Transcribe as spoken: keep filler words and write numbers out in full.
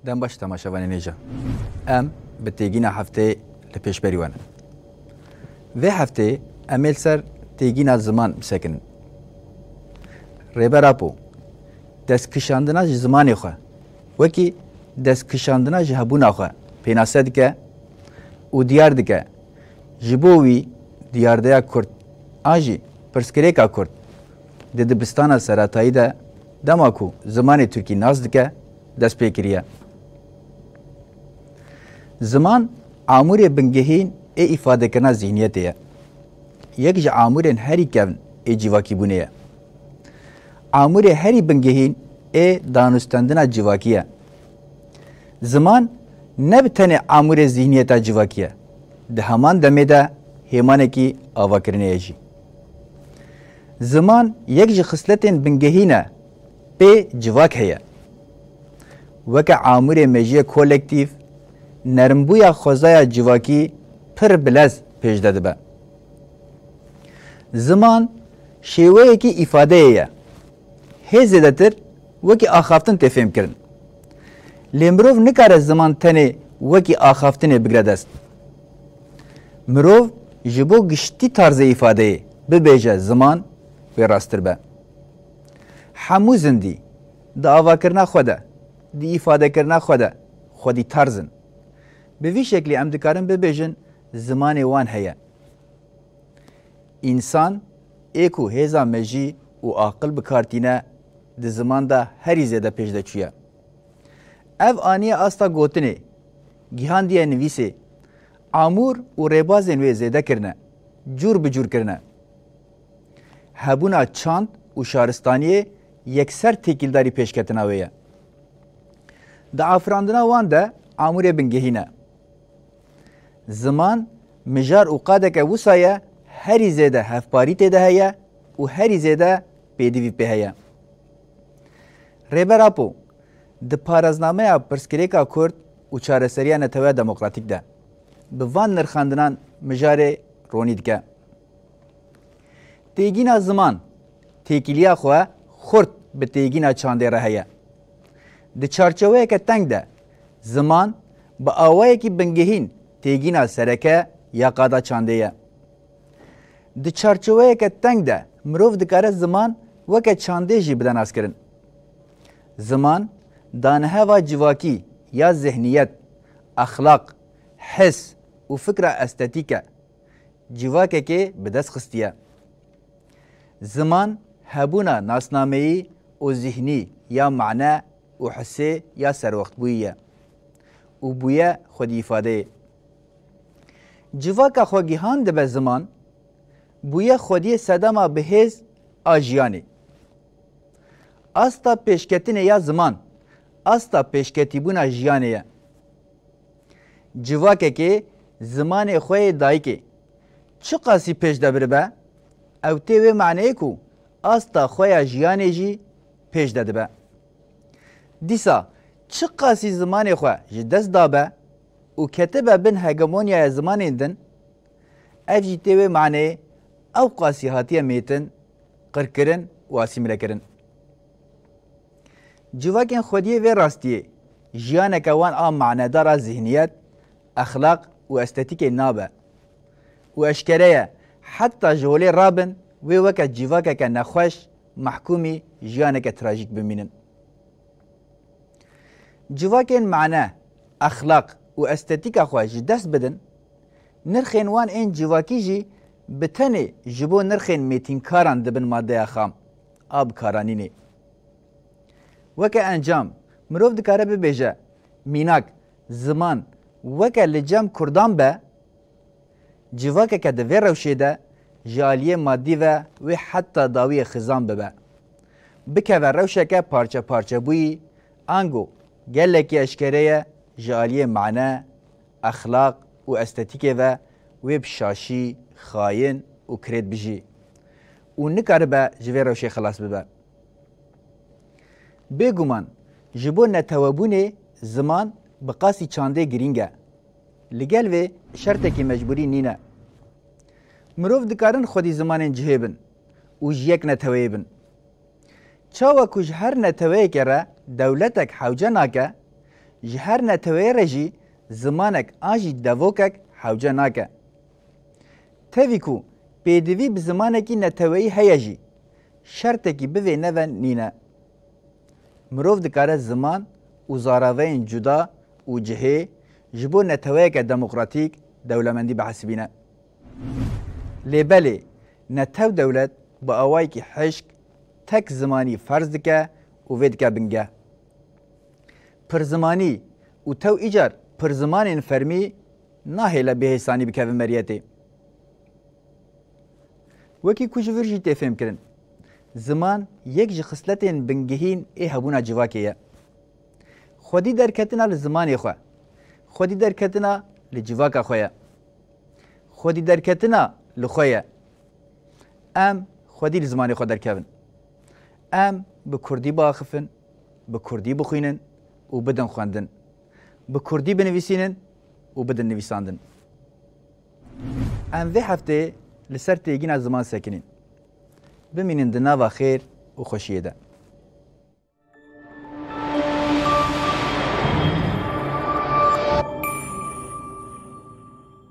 Dem baş temaşevanên hêja. Em bi têgîna hefteyê li pêşberî we ne. Vê hefteyê em ê li ser têgîna ziman bisekinin. Rêber Apo, destkişandina ji zimanê xwe, wekî destkişandina ji hebûna xwe pênase dike û diyar dike, ji bo wî diyardeya Kurd an jî pirsgirêka Kurd di dibistana seretayî de dema ku zimanê Tirkî nas dike, dest pê kiriye. Ziman amûrê bingehîn ê îfadekirina zîhniyetê ye. Yek ji amûrên herî kevn ê civakîbûnê ye. Amûrê herî bingehîn ê danûstendina civakî ye. Ziman ne bi tenê amûrê zîhniyeta civakî ye. Di heman demê de hêmanekî avakirinê ye jî. Ziman yek ji xisletên bingehîn e pê civak heye. Weke amûrê mejiyê kolektîf, nermbûya xwezaya civakî pir bilez pêş de dibe. Ziman şêweyekî îfadeyê ye. Hê zêdetir wekî axaftin tê fêmkirin. Lê mirov nikare ziman tenê wekî axaftinê bigre dest. Mirov ji bo giştî tarzê îfadeyê bibêje ziman, wê rasttir be. Hemû zindî di avakirina xwe de, di îfadekirina xwe de xwedî tarz in. Bi vî şeklî em dikarin bibêjin zimanê wan heye. Însan ê ku hêza mejî û aqil bi kar tîne, di ziman de herî zêde pêş de çûye. Ev aniye asta gotinê, gihandiye nivîsê, amûr û rêbazên wê zêde kirine, cûr bi cûr kirine. Hebûna çand û şaristaniyê yekser têkildarî pêşketina wê ye. Di afirandina wan de amûrê bingehîn e. Ziman mijar û qadeke wisa ye, herî zêde hevparî tê de heye û herî zêde pêdivî pê heye. Rêber Apo di paraznameya pirsgirêka Kurd û çareseriya neteweya demokratîk de bi van nirxandinan mijarê ronî dike. Têgîna ziman têkiliya xwe xurt bi têgîna çandê re heye. Di çarçeweyeke teng de ziman bi awayekî bingehîn têgîna sereke ya qada çandê ye. Di çarçeweyeke teng de mirov dikare ziman weke çandê jî bide naskirin. Ziman daneheva civakî ya zihniyet, exlaq, his û fikra estetîk e. Civakekê bi dest xistiye. Ziman hebûna nasnameyî û zihnî ya mane û hisê ya serwextbûyî ye û bûye xwedî îfadeyê. Civaka xwegihan dibe ziman, bûye xwediyê sedema bihêz a jiyanê. Asta pêşketinê ya ziman, asta pêşketîbûna jiyanê ye. Civakekê zimanê xwe yê dayikê çiqasî pêş de biribe, ew tê wê maneyê ku asta xwe ya jiyanê jî pêş de dibe. Dîsa çiqasî zimanê xwe ji dest dabe û ketibe bin hegemonyaya zimanên din, ev jî tê wê maneyê ew qasî hatiye mêtin, qirkirin û asîmîlekirin. Civakên xwediyê vê rastiyê jiyaneke wan a manedar a zihniyet, exlaq û estetîkê nabe û eşkere ye, heta ji holê rabin wê weke civakeke nexweş, mehkûmî jiyaneke trajîk bimînin. Civakên mane, exlaq û estetîka xwe ji dest bidin, nirxên wan ên civakî jî bi tenê ji bo nirxên mêtînkaran dibin madeya xam a bikaranînê. Weke encam, mirov dikare bibêje, mînak, ziman weke li cem kurdan be, civakeke di vê rewşê de ji aliyê madî ve wê heta dawiyê xizan bibe. Bikeve rewşeke parçe parçebûyî, ango gelekî eşkere ye ji aliyê mane, exlaq û estetîkê ve wê bi şaşî, xayin û kirêt bijî û nikaribe ji vê rewşê xilas bibe. Bêguman ji bo netewebûnê ziman bi qasî çandê girîng e. Li gel vê şertekî mecbûrî nîne. Mirov dikarin xwedî zimanên cihê bin û ji yek neteweyê bin. Çawa ku ji her neteweyeke re dewletek hewce nake, Ji her neteweyê re jî zimanek an jî devokek hewce nake. Tevî ku pêdivî bi zimanekî neteweyî heye jî, şertekî bivê neve nîne. Mirov dikare ziman û zaraveyên cuda û cihê ji bo neteweyeke demokratîk dewlemendî bihesibîne. Lê belê, netew dewlet bi awayekî hişk tek zimanî ferz dike û vê dike bingeh. Pirzimanî û tew îcar pirzimanên fermî nahêle bêhêsanî bikeve meriyetê. Wekî ku ji vir jî tê fêmkirin, ziman yek ji xisletên bingehîn ê hebûna civakê ye. Xwedî derketina li zimanê xwe, xwedî derketina li civaka xwe ye. Xwedî derketina li xwe ye. Em xwedî li zimanê xwe derkevin. Em bi kurdî biaxifin, bi kurdî bixwînin û bidin xwendin. Bi kurdî binivîsînin û bidin nivîsandin. Em vê hefteyê li ser têgîna ziman sekinîn. Bimînin di nava xêr û xweşiyê de.